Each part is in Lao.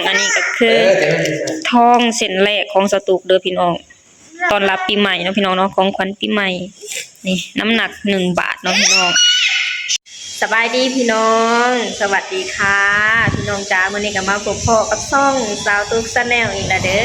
ອັນນີ້ກໍຄືທອງເສັ້ນແລກຂອງສາວຕຸກເດີພີ່ນ້ອງ ຕ້ອນຮັບປີໃໝ່ເນາະພີ່ນ້ອງເນາະ ຂອງຂວັນປີໃໝ່ ນີ້ ນ້ຳໜັກໜຶ່ງບາດເນາະພີ່ນ້ອງ. ສະບາຍດີພີ່ນ້ອງ ສະຫວັດດີຄ່ະພີ່ນ້ອງຈ້າ ມື້ນີ້ກໍມາພົບພໍ້ກັບຊ່ອງສາວຕຸກ Channel ອີກແລ້ວເດີ.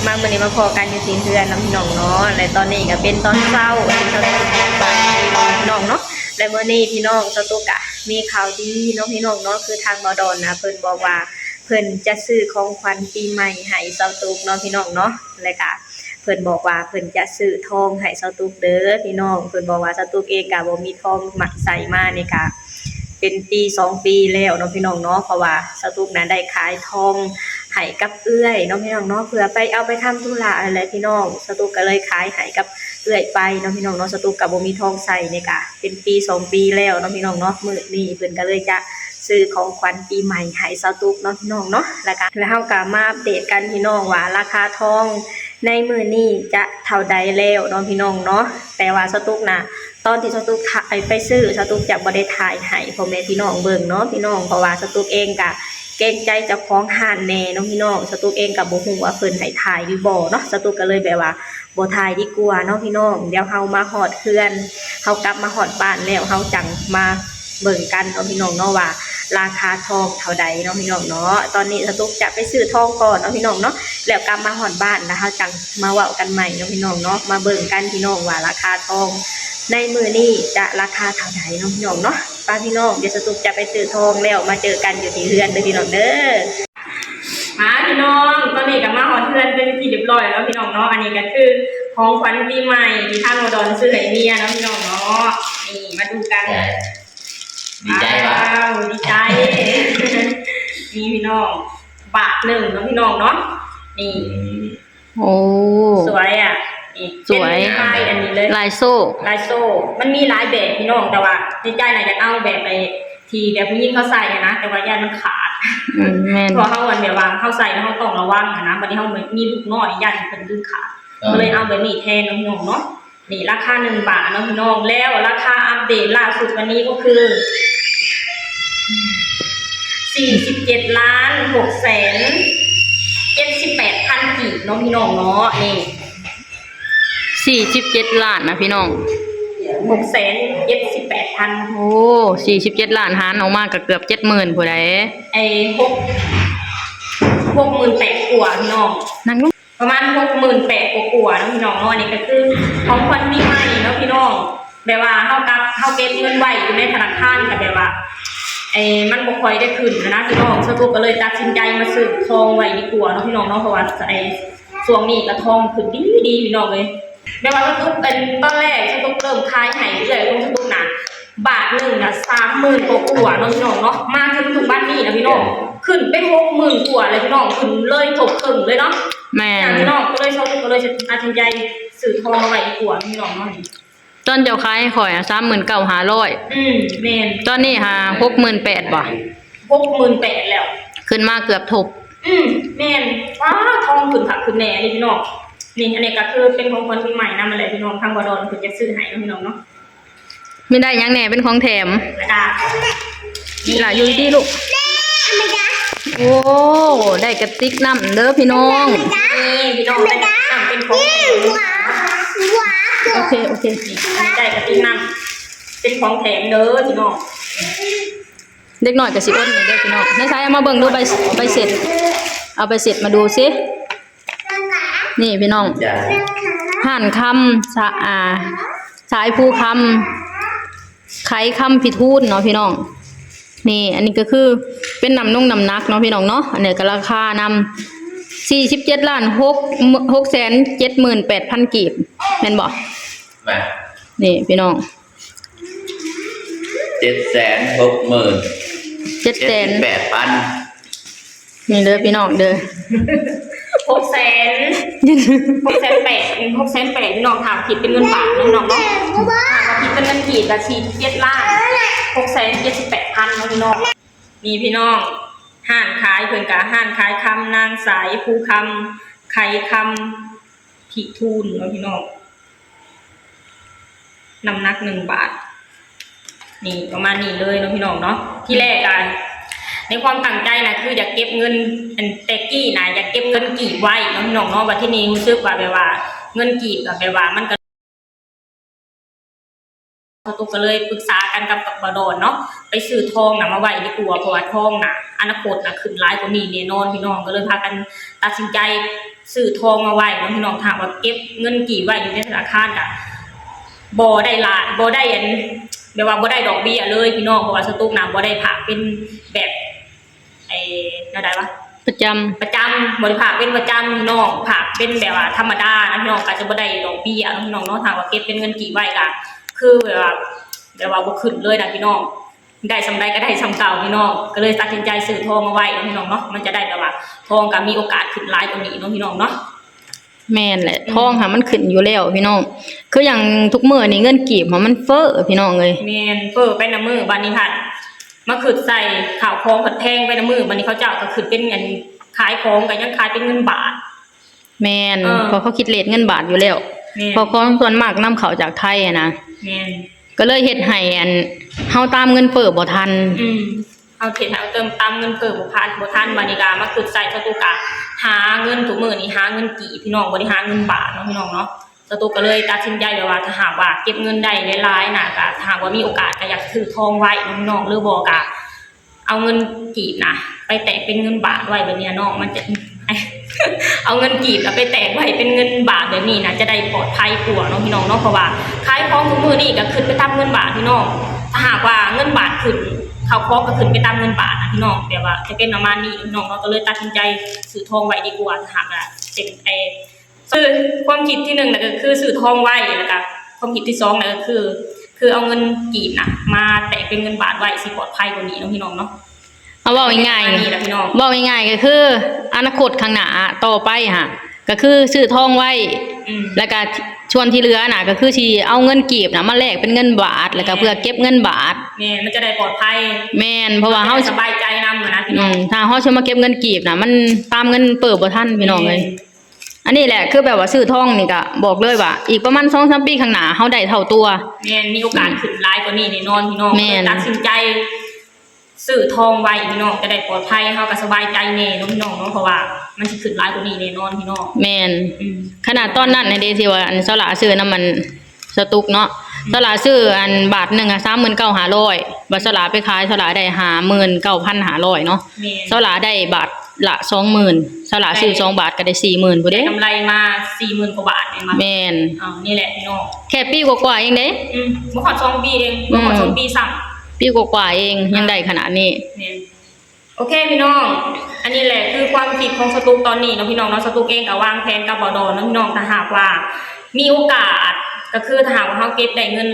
ມາມື້ນີ້ມາພໍ້ກັນຢູ່ທີ່ເຮືອນເນາະພີ່ນ້ອງເນາະ ແລະຕອນນີ້ກໍເປັນຕອນເຊົ້າ ສະຫວັດດີພີ່ນ້ອງເນາະ ແລະມື້ນີ້ພີ່ນ້ອງ ສາວຕຸກກະມີຂ່າວດີເນາະພີ່ນ້ອງເນາະ ຄືທາງບ່າວດອນນະ ເພິ່ນບອກວ່າເພິ່ນຈະຊື້ຂອງຂວັນປີໃໝ່ໃຫ້ສາວຕຸກເນາະພີ່ນ້ອງເນາະ ແລະກະ ເພິ່ນບອກວ່າເພິ່ນຈະຊື້ທອງໃຫ້ສາວຕຸກເດີພີ່ນ້ອງ. ເພິ່ນບອກວ່າສາວຕຸກເອງກະບໍ່ມີທອງມາໃສ່ມານີ້ກະເປັນປີສອງປີແລ້ວເນາະພີ່ນ້ອງເນາະ ເພາະວ່າສາວຕຸກນະໄດ້ຂາຍທອງໃຫ້ກັບເອື້ອຍເນາະພີ່ນ້ອງເນາະ ເພື່ອໄປເອົາໄປທຳທຸລະຫັ້ນແຫຼະພີ່ນ້ອງ. ສາວຕຸກກໍເລີຍຂາຍໃຫ້ກັບເອື້ອຍໄປເນາະພີ່ນ້ອງເນາະ ສາວຕຸກກໍບໍ່ມີທອງໃສ່ນີ້ກະເປັນປີສອງປີແລ້ວເນາະພີ່ນ້ອງເນາະ. ມື້ນີ້ເພິ່ນກໍເລີຍຈະ ຊື້ຂອງຂວັນປີໃໝ່ໃຫ້ສາວຕຸກເນາະພີ່ນ້ອງເນາະ ແລ້ວກະ ແລ້ວເຮົາກະມາອັບເດດກັນພີ່ນ້ອງວ່າລາຄາທອງໃນມື້ນີ້ຈະເທົ່າໃດແລ້ວເນາະພີ່ນ້ອງເນາະ. ແຕ່ວ່າສາວຕຸກນະ ຕອນທີ່ສາວຕຸກໄປຊື້ ສາວຕຸກຈະບໍ່ໄດ້ຖ່າຍໃຫ້ພໍ່ແມ່ພີ່ນ້ອງເບິ່ງເນາະພີ່ນ້ອງ ເພາະວ່າສາວຕຸກເອງກະເກງໃຈເຈົ້າຂອງຮ້ານແດ່ເນາະພີ່ນ້ອງ. ສາວຕຸກເອງກະບໍ່ຮູ້ວ່າເພິ່ນໃຫ້ຖ່າຍຫຼືບໍ່ເນາະ ສາວຕຸກກະເລີຍແບບວ່າບໍ່ຖ່າຍດີກວ່າເນາະພີ່ນ້ອງ. ດຽວເຮົາມາຮອດເຮືອນ ເຮົາກັບມາຮອດບ້ານແລ້ວ ເຮົາຈັ່ງມາ ເບິ່ງກັນເນາະພີ່ນ້ອງເນາະ ວ່າລາຄາທອງເທົ່າໃດເນາະພີ່ນ້ອງເນາະ. ຕອນນີ້ສາວຕຸກຈະໄປຊື້ທອງກ່ອນເນາະພີ່ນ້ອງເນາະ ແລ້ວກັບມາຮອດບ້ານແລ້ວເຮົາຈັ່ງມາເວົ້າກັນໃໝ່ເນາະພີ່ນ້ອງເນາະ. ມາເບິ່ງກັນພີ່ນ້ອງວ່າລາຄາທອງໃນມື້ນີ້ຈະລາຄາເທົ່າໃດເນາະພີ່ນ້ອງເນາະ. ໄປພີ່ນ້ອງ ດຽວສາວຕຸກຈະໄປຊື້ທອງແລ້ວມາເຈີກັນຢູ່ທີ່ເຮືອນເດີພີ່ນ້ອງເດີ. ມາພີ່ນ້ອງ ຕອນນີ້ກໍມາຮອດເຮືອນເປັນທີ່ຮຽບຮ້ອຍແລ້ວພີ່ນ້ອງເນາະ. ອັນນີ້ກໍຄືຂອງຂວັນປີໃໝ່ທີ່ທາງບ່າວດອນຊື້ໃຫ້ເມຍເນາະພີ່ນ້ອງເນາະ. ນີ້ມາດູກັນ ດີໃຈປະ? ວ້າວ ດີໃຈ ນີ້ພີ່ນ້ອງ ບາດໜຶ່ງເນາະພີ່ນ້ອງເນາະ. ນີ້ ໂອ້ ສວຍອະ ນີ້ ສວຍ ເປັນລາຍອັນນີ້ເລີຍ ລາຍໂສ້ ລາຍໂສ້. ມັນມີຫຼາຍແບບພີ່ນ້ອງ ແຕ່ວ່າໃນໃຈນະຢາກເອົາແບບໄອ້ທີ່ແບບຜູ້ຍິງເຂົາໃສ່ຫັ້ນນະ ແຕ່ວ່າຢ້ານມັນຂາດ. ອືມ ແມ່ນ ເພາະເຮົາ ອັນ ແບບວ່າເຮົາໃສ່ແລ້ວເຮົາຕ້ອງລະວັງຫັ້ນນະ. ບັດນີ້ເຮົາມີລູກນ້ອຍ ຢ້ານເພິ່ນດຶງຂາດ ກໍເລີຍເອົາແບບນີ້ແທນເນາະພີ່ນ້ອງເນາະ. ນີ້ລາຄາໜຶ່ງບາດເນາະພີ່ນ້ອງ. ແລ້ວລາຄາອັບເດດລ່າສຸດວັນນີ້ກໍຄື ສີ່ສິບເຈັດລ້ານຫົກແສນເຈັດສິບແປດພັນກີບເນາະພີ່ນ້ອງເນາະ. ນີ້ ສີ່ສິບເຈັດລ້ານນະພີ່ນ້ອງ ຫົກແສນເຈັດສິບແປດພັນ. ໂອ້ ສີ່ສິບເຈັດລ້ານ ຫານອອກມາກໍເກືອບເຈັດໝື່ນພຸ້ນໃດ໋. ໄອ້ ຫົກ ຫົກໝື່ນແປດກວ່າພີ່ນ້ອງ ນັ່ງລົງ ປະມານຫົກໝື່ນແປດກວ່າໆເນາະພີ່ນ້ອງເນາະ. ອັນນີ້ກໍຄືຂອງຂວັນປີໃໝ່ເນາະພີ່ນ້ອງ ແບບວ່າເຮົາກັບ ເຮົາເກັບເງິນໄວ້ຢູ່ໃນທະນາຄານ ກໍແບບວ່າ ເອີ ມັນບໍ່ຄ່ອຍໄດ້ຂຶ້ນນະພີ່ນ້ອງ. ສາວຕຸກກໍເລີຍຕັດສິນໃຈມາຊື້ທອງໄວ້ດີກວ່າເນາະພີ່ນ້ອງເນາະ ເພາະວ່າ ເອີ ຊ່ວງນີ້ກໍທອງຂຶ້ນດີໆ ພີ່ນ້ອງເອີຍ. ແບບວ່າສາວຕຸກ ອັນ ຕອນແລກສາວຕຸກເລີ່ມຂາຍໃຫ້ເອື້ອຍຂອງສາວຕຸກນະ ບາດໜຶ່ງນະ ສາມໝື່ນກວ່າໆເນາະພີ່ນ້ອງເນາະ. ມາເຖິງປັດຈຸບັນນີ້ນະພີ່ນ້ອງ ຂຶ້ນເປັນຫົກໝື່ນກວ່າແລ້ວພີ່ນ້ອງ ຂຶ້ນເລີຍທົບເຄິ່ງເລີຍເນາະ. ແມ່ນ ພີ່ນ້ອງ ກໍເລີຍ ສາວຕຸກກໍເລີຍຕັດສິນໃຈຊື້ທອງມາໄວ້ດີກວ່າພີ່ນ້ອງເນາະ. ຕອນເຈົ້າຂາຍໃຫ້ຂ້ອຍນະ ສາມໝື່ນເກົ້າຫ້າຮ້ອຍ. ອືມ ແມ່ນ ຕອນນີ້ຫາຫົກໝື່ນແປດບໍ່? ຫົກໝື່ນແປດແລ້ວ ຂຶ້ນມາເກືອບທົບ. ອືມ ແມ່ນ ວ້າ ທອງຂຶ້ນຄັກຂຶ້ນແນ່ເດ້ພີ່ນ້ອງ. ນີ້ ອັນນີ້ກໍຄືເປັນຂອງຂວັນປີໃໝ່ນຳນັ້ນແຫຼະພີ່ນ້ອງ ທາງບ່າວດອນເພິ່ນຢາກຊື້ໃຫ້ເນາະພີ່ນ້ອງເນາະ. ມີໄດ້ຫຍັງແດ່ເປັນຂອງແຖມ? ລະກະ ນີ້ລະ ຢູ່ດີໆລູກ. ໂອ້ ໄດ້ກະຕິກນ້ຳເດີພີ່ນ້ອງ. ນີ້ພີ່ນ້ອງ ໄດ້ກະຕິກນ້ຳເປັນຂອງແຖມ. ໂອເຄ ໂອເຄ ນີ້ ໄດ້ກະຕິກນ້ຳເປັນຂອງແຖມເດີພີ່ນ້ອງ. ເດັກນ້ອຍກະຊິອົນນີ້ເດີພີ່ນ້ອງ. ໃນໃສເອົາມາເບິ່ງດູ ໃບ ໃບເສັດ ເອົາໃບເສັດມາດູຊິ. ນີ້ພີ່ນ້ອງ ຮ້ານຄຳ ສາ ອ່າ ສາຍພູຄຳ ໄຂຄຳພິທູນເນາະພີ່ນ້ອງ. ນີ້ ອັນນີ້ກໍຄືເປັນນ້ຳນົງນ້ຳໜັກເນາະພີ່ນ້ອງເນາະ. ອັນນີ້ກໍລາຄານຳ ສີ່ສິບເຈັດລ້ານ ຫົກ ຫົກແສນເຈັດໝື່ນແປດພັນກີບ ແມ່ນບໍ່? ແມ່ນ ນີ້ພີ່ນ້ອງ ເຈັດແສນຫົກໝື່ນ ເຈັດແສນ ເຈັດສິບແປດພັນ. ນີ້ເດີພີ່ນ້ອງເດີ ຫົກແສນ ຫົກແສນແປດ ຫົກແສນແປດພີ່ນ້ອງ. ຖ້າຄິດເປັນເງິນບາດເນາະພີ່ນ້ອງເນາະ ຖ້າວ່າຄິດເປັນເງິນກີບກໍສີ່ສິບເຈັດລ້ານຫົກແສນເຈັດສິບແປດພັນເນາະພີ່ນ້ອງ. ນີ້ພີ່ນ້ອງ ຮ້ານຂາຍເພິ່ນກະຮ້ານຂາຍຄຳນາງສາຍພູຄຳ ໄຂຄຳພິທູນເນາະພີ່ນ້ອງ. ນ້ຳໜັກໜຶ່ງບາດ ນີ້ ປະມານນີ້ເລີຍເນາະພີ່ນ້ອງເນາະ. ທີແລກກະ ໃນຄວາມຕັ້ງໃຈນະ ຄືຢາກເກັບເງິນ ອັນແຕ່ກີ້ນະ ຢາກເກັບເງິນກີບໄວ້ເນາະ ນ້ອງເນາະ. ບັດທີນີ້ຮູ້ສຶກວ່າແບບວ່າເງິນກີບກໍແບບວ່າມັນກໍ ສະຕຸກກໍເລີຍປຶກສາກັນກັບ ກັບບ່າວດອນເນາະ ໄປຊື້ທອງນະມາໄວ້ດີກວ່າ ເພາະວ່າທອງນະ ອະນາຄົດນະຂຶ້ນຫຼາຍກວ່ານີ້ແນ່ນອນ ພີ່ນ້ອງ. ກໍເລີຍພາກັນຕັດສິນໃຈຊື້ທອງມາໄວ້ເນາະ ພີ່ນ້ອງ. ຖ້າຫາກວ່າເກັບເງິນກີບໄວ້ຢູ່ໃນທະນາຄານກໍບໍ່ໄດ້ຫຼາຍ ບໍ່ໄດ້ອັນ ແບບວ່າບໍ່ໄດ້ດອກເບ້ຍເລີຍ ພີ່ນ້ອງ ເພາະວ່າສະຕຸກນະບໍ່ໄດ້ຝາກເປັນແບບ ໄອ້ ແນວໃດວະ ປະຈຳ ປະຈຳ ບໍ່ໄດ້ຝາກເປັນປະຈຳພີ່ນ້ອງ ຝາກເປັນແບບວ່າທຳມະດານະພີ່ນ້ອງ ກໍຈະບໍ່ໄດ້ດອກເບ້ຍເນາະພີ່ນ້ອງເນາະ. ຖ້າວ່າເກັບເປັນເງິນກີບໄວ້ກໍຄືແບບວ່າ ແບບວ່າບໍ່ຂຶ້ນເລີຍນະພີ່ນ້ອງ ໄດ້ສ່ຳໃດກໍໄດ້ສ່ຳເກົ່າພີ່ນ້ອງ. ກໍເລີຍຕັດສິນໃຈຊື້ທອງມາໄວ້ເນາະພີ່ນ້ອງເນາະ ມັນຈະໄດ້ແບບວ່າທອງກໍມີໂອກາດຂຶ້ນຫຼາຍກວ່ານີ້ເນາະພີ່ນ້ອງເນາະ. ແມ່ນແຫຼະ ອືມ ທອງຫັ້ນມັນຂຶ້ນຢູ່ແລ້ວພີ່ນ້ອງ ຄືຢ່າງທຸກມື້ນີ້ເງິນກີບຫັ້ນມັນເຟີ້ພີ່ນ້ອງເອີຍ. ແມ່ນ ເຟີ້ໄປນຳມື້ ບາດນີ້ພັດມາຄຶດໃສ່ ຂ້າວຂອງພັດແພງໄປນຳມື້ ບາດນີ້ເຂົາເຈົ້າກໍຂຶ້ນເປັນ ອັນ ຂາຍຂອງກໍຍັງຂາຍເປັນເງິນບາດ. ແມ່ນ ເອີ ເພາະເຂົາຄິດເຣດເງິນບາດຢູ່ແລ້ວ ແມ່ນ ເພາະຂອງສ່ວນມາກນຳເຂົ້າຈາກໄທຫັ້ນນະ. ແມ່ນ ກໍເລີຍເຮັດໃຫ້ ອັນ ເຮົາຕາມເງິນເຟີ້ບໍ່ທັນ. ອືມ ເຮົາເຮັດໃຫ້ເຮົາເຕີມຕາມເງິນເຟີ້ບໍ່ທັນ ບໍ່ທັນ ບາດນີ້ກໍມາຄຶດໃສ່ ສະຕຸກກະຫາເງິນ ທຸກມື້ນີ້ຫາເງິນກີບພີ່ນ້ອງ ບໍ່ໄດ້ຫາເງິນບາດເນາະພີ່ນ້ອງເນາະ. ສະຕຸກກໍເລີຍຕັດສິນໃຈແບບວ່າ ຖ້າຫາກວ່າເກັບເງິນໄດ້ຫຼາຍໆນະ ກໍຖ້າຫາກວ່າມີໂອກາດກໍຢາກຊື້ທອງໄວ້ເນາະພີ່ນ້ອງ ຫຼືບໍ່ກໍເອົາເງິນກີບນະໄປແຕກເປັນເງິນບາດໄວ້ແບບນີ້ເນາະ ມັນຈະ ເອົາເງິນກີບນະໄປແຕກໄວ້ເປັນເງິນບາດແບບນີ້ນະ ຈະໄດ້ປອດໄພກວ່າເນາະພີ່ນ້ອງເນາະ. ເພາະວ່າຂາຍຂອງທຸກມື້ນີ້ກໍຂຶ້ນໄປຕາມເງິນບາດພີ່ນ້ອງ ຖ້າຫາກວ່າເງິນບາດຂຶ້ນ ເຂົ້າຂອງກໍຂຶ້ນໄປຕາມເງິນບາດນະພີ່ນ້ອງ ແບບວ່າຈະເປັນປະມານນີ້ພີ່ນ້ອງເນາະ. ກໍເລີຍຕັດສິນໃຈຊື້ທອງໄວ້ດີກວ່າ ຖ້າຫາກວ່າເປັນໄອ້ ຄືຄວາມຄິດທີໜຶ່ງນະກໍຄືຊື້ທອງໄວ້ ແລ້ວກໍຄວາມຄິດທີສອງນະກໍຄື ຄືເອົາເງິນກີບນະມາແຕກເປັນເງິນບາດໄວ້ ຊິປອດໄພກວ່ານີ້ເນາະພີ່ນ້ອງເນາະ. ເອົາເວົ້າງ່າຍໆ ປະມານນີ້ລະພີ່ນ້ອງ ເວົ້າງ່າຍໆກໍຄືອະນາຄົດຂ້າງໜ້າຕໍ່ໄປຫັ້ນ ກໍຄືຊື້ທອງໄວ້ ອືມ ແລ້ວກໍສ່ວນທີ່ເຫຼືອນະ ກໍຄືຊິເອົາເງິນກີບນະມາແລກເປັນເງິນບາດ ແລ້ວກໍເພື່ອເກັບເງິນບາດ. ແມ່ນ ມັນຈະໄດ້ປອດໄພ. ແມ່ນ ເພາະວ່າເຮົາ ມັນຈະໄດ້ສະບາຍໃຈນຳນະພີ່ນ້ອງ. ອືມ ຖ້າເຮົາຊິມາເກັບເງິນກີບນະ ມັນຕາມເງິນເຟີ້ບໍ່ທັນພີ່ນ້ອງເອີຍ. ແມ່ນ ອັນນີ້ແຫຼະ ຄືແບບວ່າຊື້ທອງນີ້ກະບອກເລີຍວ່າ ອີກປະມານສອງສາມປີຂ້າງໜ້າເຮົາໄດ້ເທົ່າຕົວ. ແມ່ນ ມີໂອກາດ ອືມ ຂຶ້ນຫຼາຍກວ່ານີ້ແນ່ນອນພີ່ນ້ອງ. ແມ່ນ ກໍເລີຍຕັດສິນໃຈຊື້ທອງໄວ້ພີ່ນ້ອງ ຈະໄດ້ປອດໄພ ເຮົາກໍສະບາຍໃຈແນ່ເນາະພີ່ນ້ອງເນາະ ເພາະວ່າມັນຊິຂຶ້ນຫຼາຍກວ່ານີ້ແນ່ນອນພີ່ນ້ອງ. ແມ່ນ ອືມ ຂະໜາດຕອນນັ້ນນະເດ້ ທີ່ວ່າອັນສາວຫຼ້າຊື້ນຳມັນສະຕຸກເນາະ ອືມ ສາວຫຼ້າຊື້ອັນບາດໜຶ່ງອະ ສາມໝື່ນເກົ້າພັນຫ້າຮ້ອຍ ບາດສາວຫຼ້າໄປຂາຍ ສາວຫຼ້າໄດ້ຫ້າໝື່ນເກົ້າພັນຫ້າຮ້ອຍເນາະ. ແມ່ນ ສາວຫຼ້າໄດ້ບາດລະສອງໝື່ນ ສາວຫຼ້າຊື້ສອງບາດກໍໄດ້ສີ່ໝື່ນພຸ້ນເດ້. ໄດ້ກຳໄລມາສີ່ໝື່ນກວ່າບາດແມ່ນບໍ່? ແມ່ນ ເອົາ ນີ້ແຫຼະພີ່ນ້ອງ ແຄ່ປີກວ່າໆເອງເດ້. ອືມ ບໍ່ຮອດສອງປີເອງ ອືມ ບໍ່ຮອດສອງປີຊ້ຳ ປີກວ່າໆເອງ ອ່າ ຍັງໄດ້ຂະໜາດນີ້. ແມ່ນ ໂອເຄພີ່ນ້ອງ ອັນນີ້ແຫຼະຄືຄວາມຄິດຂອງສະຕຸກຕອນນີ້ເນາະພີ່ນ້ອງເນາະ. ສະຕຸກເອງກໍວາງແຜນກັບບ່າວດອນເນາະພີ່ນ້ອງ ຖ້າຫາກວ່າມີໂອກາດ ກໍຄືຖ້າຫາກວ່າເຮົາເກັບໄດ້ເງິນ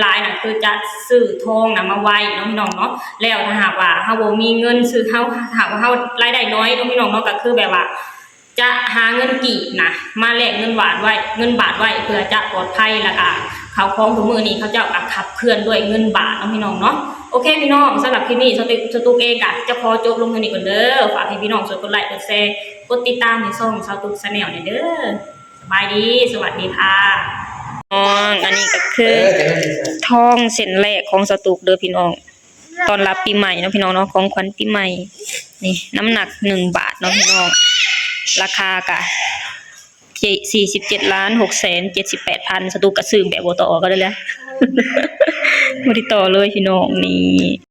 ຫຼາຍໆນະ ຄືຈະຊື້ທອງນະມາໄວ້ເນາະພີ່ນ້ອງເນາະ. ແລ້ວຖ້າຫາກວ່າເຮົາບໍ່ມີເງິນຊື້ ເຮົາ ຖ້າຫາກວ່າເຮົາລາຍໄດ້ໜ້ອຍເນາະພີ່ນ້ອງເນາະ ກໍຄືແບບວ່າຈະຫາເງິນກີບນະມາແລກເງິນບາດໄວ້ ເງິນບາດໄວ້ ເພື່ອຈະປອດໄພ ແລ້ວກະເຂົ້າຂອງທຸກມື້ນີ້ເຂົາເຈົ້າກໍຂັບເຄື່ອນດ້ວຍເງິນບາດເນາະພີ່ນ້ອງເນາະ. ໂອເຄພີ່ນ້ອງ ສຳລັບຄລິບນີ້ ສະຕຸກ ສະຕຸກເອງກະຈະຂໍຈົບລົງເທົ່ານີ້ກ່ອນເດີ. ຝາກໃຫ້ພີ່ນ້ອງຊ່ວຍກົດໄລ ກົດແຊ ກົດຕິດຕາມໃຫ້ຊ່ອງສາວຕຸກ Channel ແດ່ເດີ. ສະບາຍດີ ສະຫວັດດີຄ່ະນ້ອງ. ອັນນີ້ກໍຄືທອງເສັ້ນແລກຂອງສາວຕຸກເດີພີ່ນ້ອງ ຕ້ອນຮັບປີໃໝ່ເນາະພີ່ນ້ອງເນາະ ຂອງຂວັນປີໃໝ່. ນີ້ນ້ຳໜັກໜຶ່ງບາດເນາະພີ່ນ້ອງ ລາຄາກະສີ່ສິບເຈັດລ້ານຫົກແສນເຈັດສິບແປດພັນ. ສາວຕຸກກະຊື້ແບບບໍ່ຕໍ່ກໍໄດ້ແລ້ວ ບໍ່ໄດ້ຕໍ່ເລີຍພີ່ນ້ອງນີ້.